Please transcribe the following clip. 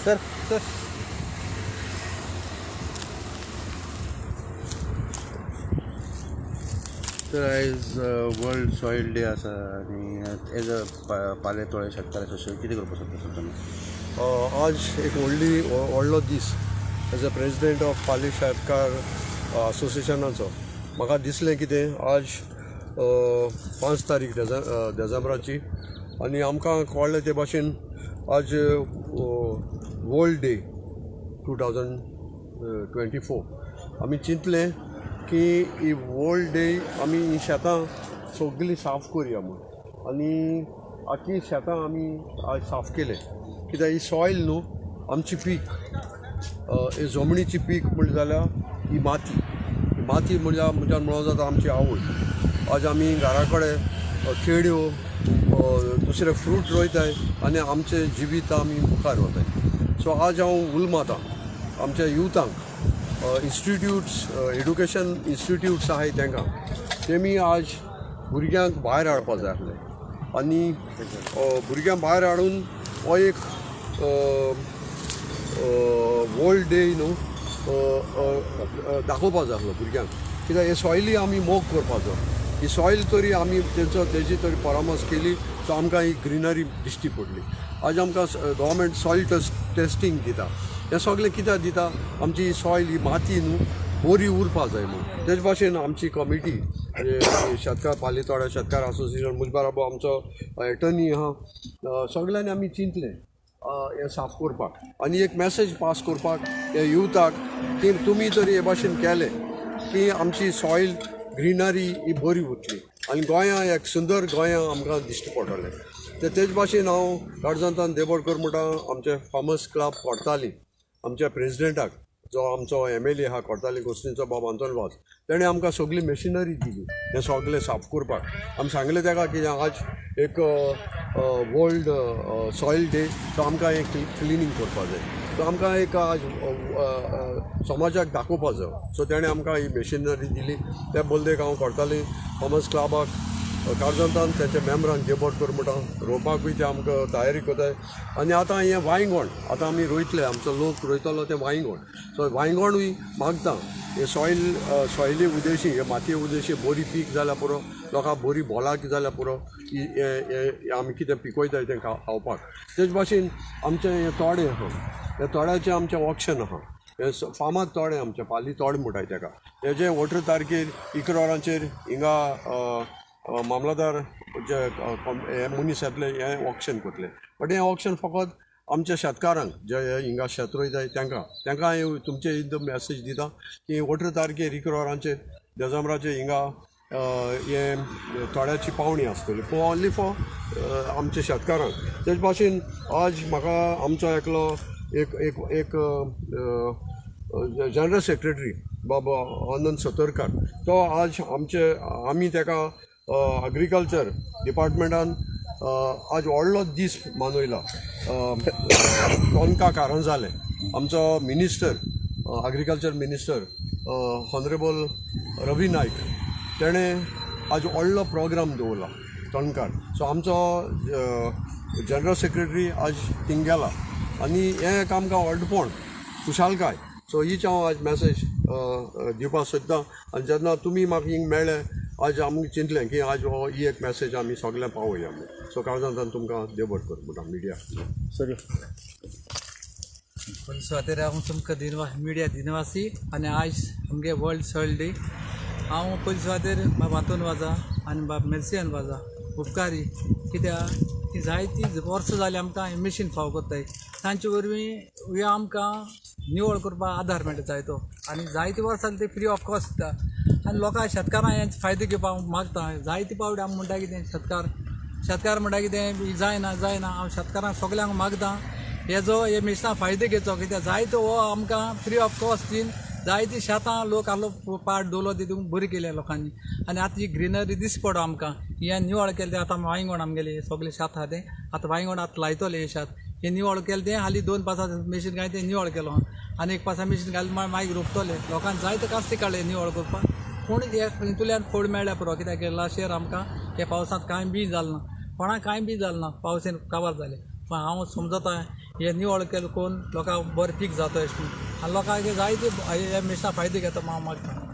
Sir sir. तर आयज world soil day आसा आनी एज अ पाले तोळे शेतकार असोसिएशन कितें करपाक सोदता सर तुमी? आज एक व्हडली व्हडलो दीस एज अ प्रेजिडेंट ऑफ पाले शेतकार असोसिएशनाचो. म्हाका दिसलें कितें आज 5 तारीख देजांबराची आनी आमकां कळ्ळें ते भाशेन आज वर्ल्ड डे 2024. आमी चिंतलें की ही वर्ल्ड डे आमी ही शेतां सगळीं साफ करुया म्हूण आनी आखी शेतां आमी आज साफ केले कित्याक ही सॉयल न्हू आमची पीक, ही जमनीची पीक म्हणली जाल्यार ही माती, ही माती म्हणल्यार म्हणून जाता आमची आवय. आज आमी घरा कडेन केळ्यो दुसरे फ्रूट रोयताय आनी आमचें जिवीत आमी मुखार वताय. सो आज हांव उलमातां आमच्या युथांक, इन्स्टिट्यूट्स, एड्युकेशन इन्स्टिट्यूट्स आहाय तांकां तेमी आज भुरग्यांक भायर हाडपा जाय आसलें आनी भुरग्यांक भायर हाडून हो एक वर्ल्ड डे न्हू दाखोवपा जाय आसलो भुरग्यांक कित्याक हे सॉयली आमी मोग करपाचो, ही सॉयल तरी आमी तेंचो तेजी तरी परामर्श केली सो आमकां ही ग्रिनरी दिश्टी पडली. आज आमकां गव्हर्मेंट सॉयल टेस्टींग दिता, हें सगळें कित्याक दिता, आमची ही सॉयल ही माती न्हू बरी उरपा जाय म्हूण. तेज भाशेन आमची कमिटी शेतकार पालेतोड्या शेतकार असोसिएशन म्हजे बरोबर आमचो एटर्नी आहा, सगळ्यांनी आमी चिंतलें हें साफ करपाक आनी एक मॅसेज पास करपाक हे युथाक की तुमी तरी हे भाशेन केलें की आमची सॉयल ग्रिनरी ही बरी उरतली आनी गोंया एक सुंदर गोंया आमकां दिश्टी पडटलें. ते तेज भाशेन हांव काळजांतान देबोडकर म्हणटा आमचे फार्मर्स क्लब कोडताली आमच्या प्रेजिडेंटाक जो आमचो एम एल ए आहा कोडताली गोस्तींचो बाब आंतोन वाज, तेणें आमकां सगळी मशिनरी दिली हें सगळें साफ करपाक. आमी सांगलें ताका की आज एक वर्ल्ड सॉयल डे सो आमकां एक क्लिनींग करपा जाय, सो आमकां एक आज समाजाक दाखोवपा जाय. सो तेणें आमकां ही मशिनरी दिली. त्या बलदेक हांव कोडताली फार्मर्स क्लबाक काळजांतान तेंच्या मेम्बरांक देबोडकर म्हणटा रोवपाकूय ते आमकां तयारी करताय. आनी आतां हें वांयगण आतां आमी रोयतले, आमचो लोक रोयतलो तें वांयगण. सो वांयगणूय मागता हे सॉयल सॉयली उद्देशी हे मातये उद्देशी बरी पीक जाल्यार पुरो, लोकांक बरी भलायकी जाल्यार पुरो, हे आमी कितें पिकयताय तें खावपाक. तेच भाशेन आमचें हें तोडें आहा, ह्या तोड्याचें आमचें ऑक्शन आहा, हे फामाद तोडें आमचें पाली तोडें म्हणटाय तेका. हेजे 18 तारखेर 11 वरांचेर हिंगा मामलादार जे हे मनीस येतले हें ऑक्शन करतले. बट हें ऑक्शन फकत आमच्या शेतकारांक जे हे हिंगा शेत रोयताय तांकां तांकां हांव तुमचे एकदम मॅसेज दिता की 18 तारखेर 11 वरांचेर देजांबराचेर हिंगा हे तोड्याची पावणी आसतली ओन्ली फॉर आमच्या शेतकारांक. तेच भाशेन आज म्हाका आमचो एकलो एक एक एक जनरल सेक्रेटरी बाबा आनंद सतरकार तो आज आमचे आमी ताका अग्रिकल्चर डिपार्टमेंटान आज व्हडलो दीस मनयला. टोनका कारण जालें आमचो minister agriculture minister honourable Ravi Naik तेणें आज व्हडलो प्रोग्राम दवरला टोणकार. सो आमचो जनरल सेक्रेटरी आज थिंग गेला आनी हें एक आमकां व्हडपण खुशालकाय. सो हीच हांव आज मॅसेज दिवपाक सोदतां आनी जेन्ना तुमी म्हाका हिंग मेळ्ळे आज आमी चिंतलें की आज हो ही एक मॅसेज आमी सगळ्यांक पावोया म्हूण. सो काळजांतान तुमकां देव बरें करूं म्हणटा मिडिया. सॉरी पयलीं सुवातेर हांव तुमकां मिडिया दिनवासी. आनी आयज आमगे वर्ल्ड सॉयल डे. हांव पयलीं सुवातेर बाब आंतोन वाजा आनी बाब मेर्सियान वाजा उपकारी, कित्याक ती जायतीं वर्सां जालीं आमकां हें मशीन फाव करताय, तांचे वरवीं हे आमकां निवळ करपाक आदार मेळटा जायतो. आनी जायतीं वर्सां जालीं ते फ्री ऑफ कॉस्ट दिता आनी लोकांक शेतकारांक हेंच फायदो घेवपाक हांव मागता. जायते पावटी आमी म्हणटा कितें शेतकार शेतकार म्हणटा कितें जायना जायना, हांव शेतकारांक सगल्यांक मागता हेजो हे मिशना फायदो घेवचो, कित्याक जायतो हो आमकां फ्री ऑफ कॉस्ट दिन जायतीं शेतां लोक आहलो पाट दवरलो तितून बरी केल्या लोकांनी. आनी आतां ही ग्रिनरी दिस पडो आमकां, हें निवळ केलें आतां वांयगण आमगेलें सगळें शेत आहा तें आतां वांयगण आतां लायतले हे शेत, हें निवळ केलें तें हालीं 2 पासां मेशीन घाय तें निवळ केलो आनी 1 पासां मेशीन घाल मागीर रोपतले. लोकांक जायते कास्ती काडले निवळ करपाक, पूण हे हितूंतल्यान फोड मेळ्ळ्या पुरो, कित्याक लास्ट इयर आमकां हे पावसांत कांय बी जालें ना, कोणाक कांय बी जालें ना, पावसेन काबार जालें. पण हांव समजता हे निवळ केलें करून लोकांक बरें पीक जाता अशें म्हूण, आनी लोकांक जायते हे मिशना फायदे घेता हांव मागता.